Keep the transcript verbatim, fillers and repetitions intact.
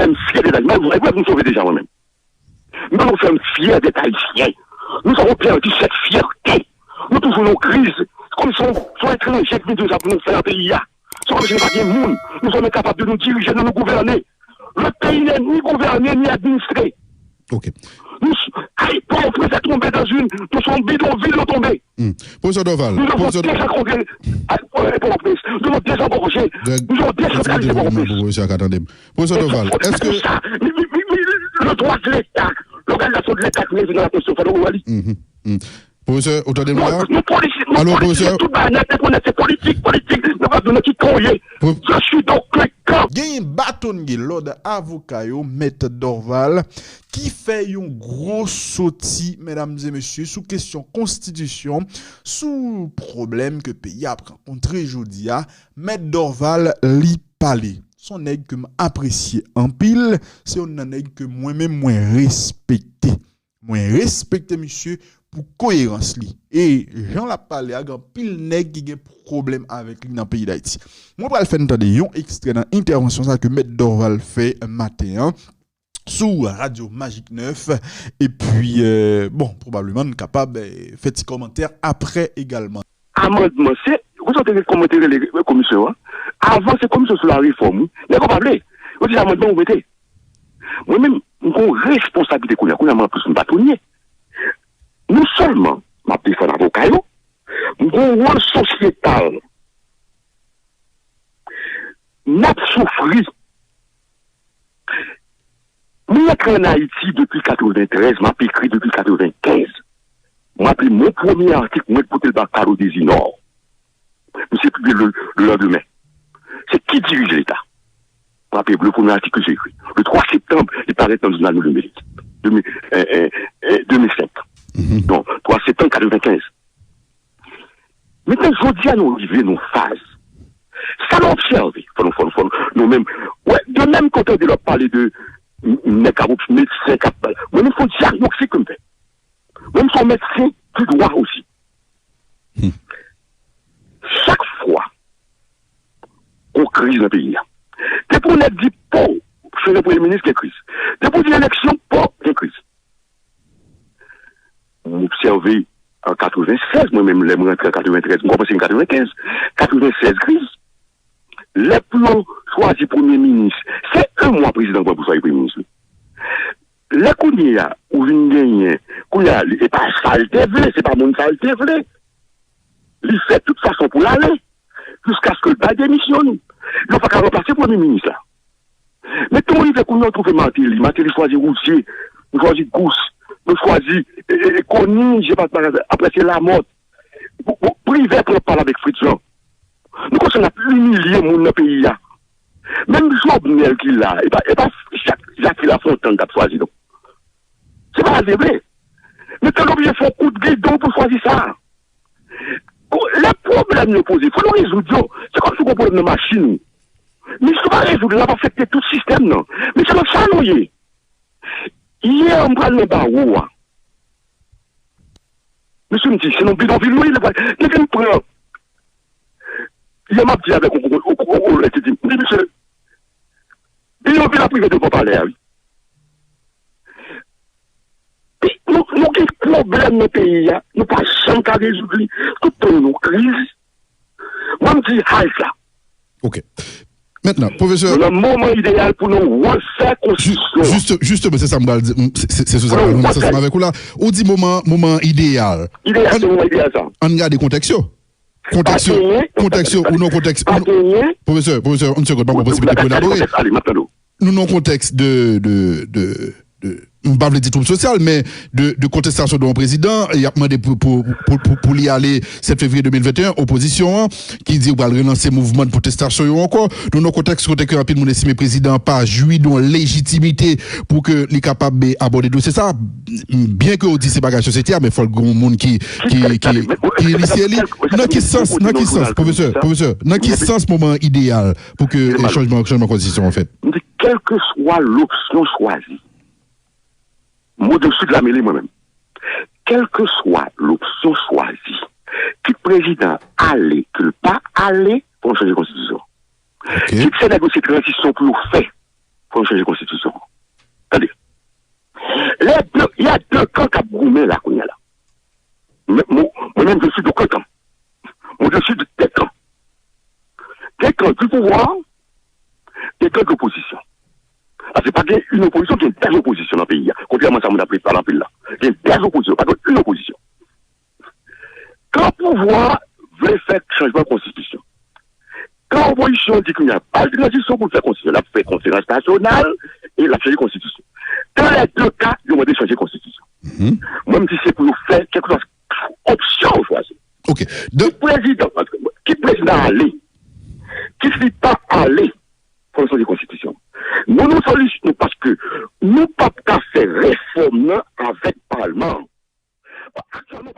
M fyè d'èt Ayisyen. Mwen, mwen, mwen, m sove deja mwen menm. Men nou fè m fyè d'èt Ayisyen. Nou sa pèdi sèt fyète. Nou toujou nan kriz. Kòm se yon, se yon etranje ki vin di nou sa pou nou fè nan peyi a. Se kòm si nou pa gen moun. Nou janmen kapab de nou dirije, de nou gouvène. Lòt peyi nèt ni gouvène, ni administre. Ok. Nou, ay, Pòtoprens a tonbe dans une, nou se yon bidonvil nou tonbe. Hmm. Pwofesè Dorval, Nou devons pwofesè désengorger Pòtoprens. Nous devons désentraliser Pòtoprens. Pwofesè Dorval, èske Sa, mi, mi, mi, mi, le droit de l'État, l'organisation de l'État ki revin nan la konstitisyon, fò nou wè li. Mhm, mhm. Pwofesè, ou tande m la? Nou politik, nou Alo, politik, pwofesè? Tout bagay nèt, nèt, nèt, se politik, politik. Nou pa konnen ki kan w ye. Pwo- Je suis dans le camp. Genyen baton gen lòd avoka yo, Mèt Dorval, ki fè yon gwo soti, medam e mesye, sou kesyon konstitisyon, sou pwoblèm ke peyi a ap rankontre jodi a. Mèt Dorval, li pale. Se yon nèg ke m apresye anpil, se yon nan nèg ke mwen menm mwen respekte. Mwen respekte misye pou koyerans li. E jan l ap pale a, gen anpil nèg ki gen pwoblèm avèk li nan peyi Dayiti. Mwen pral fè n tande yon ekstrè nan entèvansyon sa ke Mèt Dorval fè maten an sou Radyo Magic nèf. Epi, euh, bon, pwobableman n kapab euh, fè ti kòmantè aprè egalman. Amandman, se, ou sa te kòman te rele komisyon an? Avan se komisyon sou la refòm, wi. Nèg yo pa vle. Yo di amandman ou mete. Mwen menm, m gon responsablite kounye a, kounye a mwen anplis m batonye. Non sèlman m ap defann avoka yo, m gon wòl sosyetal. N ap soufri. Mwen antre ann Ayiti depi katreventrèz, m ap ekri depi katrevenkenz. Mwen aple mon premye atik, mwen pote l ba Carlo Dezinor. Misye pibliye le, le lendemain. Se Qui dirige l'État? Mwen aple le premye atik ke j'ai écrit. Le twa septanm, li parèt nan jounal Nou Lemeri. De mil, eh, eh, eh, de mil senk. Donk, twa septanm katrevenkenz. Mentnan, jodi a nou rive nan faz. Sa nou obsève, fò nou, fò nou, fò nou, nou menm. Wè, de menm kote de lòt pale de nèg k ap medsen k ap. Mwen menm se yon dyagnostik ke m fè. Mwen menm se yon medsen di dwa osi. Chak fwa gon kriz nan peyi a, depi yon nèg di po, se yon premye minis gen kriz. Depi w di eleksyon, po, gen kriz. M obsève an katrevennsèz, mwen menm lè m rantre an katreventrèz, m kòmanse an katrevenkenz, katrevennsèz kriz. Lè pou yo chwazi premye minis, se yon mwa prezidan pran pou chwazi premye minis li. Lè kounye a, ou vin genyen, kounye a, e pa sa l te vle, se pa moun sa l te vle. Li fè tout fason pou l ale, jiskaske l bay demisyon l. Yo pa ka ranplase premye minis la. Men tou rive kounye a ou twouve Martelly. Martelly chwazi Rouzier, nou chwazi Gousse, nou chwazi e, e, e, Conille, je passe par là, apre se Lamothe. Bon, bon, Privert pran pale avèk Fritz Jean. Nou konsa n ap imilye moun nan peyi a. Menm Jovenel ki la, e pa, e pa Jacques, Jacques Lafontant k ap chwazi non. Se pa sa l te vle. Men tan oblije fè yon kout gidon pou chwazi sa. Lè pwoblèm yo poze, fò nou rezoud yo. Se kòmsi w gon pwoblèm nan machin ou. Men si w pa rezoud li, l ap afekte tout sistèm nan. Men se nan sa nou ye. Yè m pral nan bawo a. Mesye m di, se nan bidonvil nou ye, li pral. Depi m pran. Yè m ap di avèk yon kolèg ki di, m di, mesye, bidonvil ap rive devan palè a, wi. Pi, nou, nou gen pwoblèm nan peyi a, nou pa janm ka rezoud li. Tout tan nou nan kriz. Mwen, m di, halte la. Ok. Mentnan, pwofesè. Nou nan moman ideyal pou nou refè konstitisyon an. Jis, jisteman, se sa m pral di, m, se, se, se sou sa m pral lanse ansanm avèk ou la. Ou di moman, moman ideyal. Ideyal, se moman ideyal sa. Ann gade kontèks yo. Kontèks yo, kontèks yo, ou nan kontèks. Pwofesè, pwofesè, yon segond, pa pran posiblite pou elabore. Nou nan yon kontèks de, de, de, de, m pa vle di twoub sosyal, men de, de kontestasyon de yon prezidan, y ap mande pou, pou, pou, pou, pou li ale sèt fevriye de mil venteyen, opozisyon an, ki di yo pral relanse mouvman de pwotestasyon yo ankò. Nou nan yon kontèks kote ke anpil moun estime prezidan an pa jwi de yon lejitimite pou ke li kapab, eh, abòde dosye sa. Byen ke w di se bagay sosyete a, men fòk gen yon moun ki, ki, ki, ki inisye li. Nan ki sans, nan ki sans, pwofesè, pwofesè, nan ki sans moman an ideyal pou ke, eh, chanjman, chanjman konstitisyon an fèt? M di, kèlkeswa lopsyon chwazi, mo de sud la mele mwen menm. Kèlkeswa lopsyon chwazi, kit prezidan ale, ke l pa ale, fò nou chanje konstitisyon. Kit se nèg yo se tranzisyon pou yo fè. Fò nou chanje konstitisyon. Tande. Lè de, y a de kan k ap goumen la kounye a la. Mwen menm, je suis de kan. Mwen, je suis de kan. Gen kan di pouvwa, gen kan de lopozisyon. Paske pa gen yon opozisyon, gen de opozisyon nan peyi a. Kontrèman sa moun ap pale anpil la. Gen de opozisyon, pa gen yon opozisyon. Kan pouvwa vle fè chanjman konstitisyon, kan opozisyon di kounye a pa l tranzisyon pou l fè konstitisyon, l ap fè konferans nasyonal e l ap chanje konstitisyon. Dan lè de ka, yo mande chanje konstitisyon. Mwen, m di se pou yo fè kèlkeswa opsyon yo chwazi. Ok. De... Ki prezidan, ki prezidan ale, ki li pa ale, fò nou chanje konstitisyon. Nou, nou solisyon, paske nou p ap ka fè refòm nan avèk palman. Aktyèlman,